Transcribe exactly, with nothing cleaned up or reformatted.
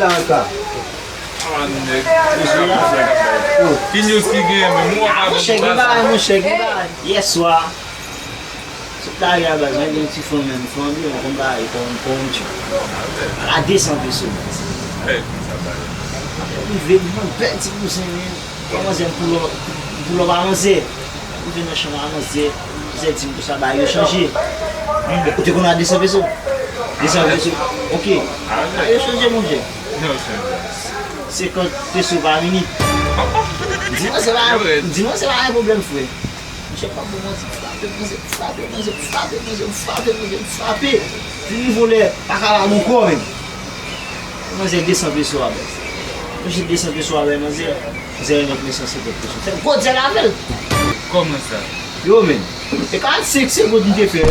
Anka. Ah, nèg. Ki news ki gen, men mwen pa. Monchè, gen bagay, monchè, gen bagay. Yèswa, sot lari a baz, mwen gen yon ti fanm, men fanm yo, yon konn bagay, konn, konn ti. A de san peso. Rive, mwen bèl ti bouzen, men. Yon manzè pou lò, pou lò pa manzè. Rive nan chanm a manzè, manzè di m konsa, bagay yo chanje. Ou te konn a de san peso? De san peso. Ok. Bagay yo chanje, monchè. Senkant peso pa minit. Di mwen se pa, di mwen se pa yon pwoblèm, frè. Monchè, pa pou manti, frape manzè, frape manzè, frape manzè, frape manzè, frape. Vini volè, pa ka ba m ankò menm. Manzè de san peso a bay. Monchè, de san peso a bay manzè. Manzè remèt mwen san senkant peso. Fè gwo dyèl avè l. Kòman sa? Yo, men. E karannsenk segonn m te fè.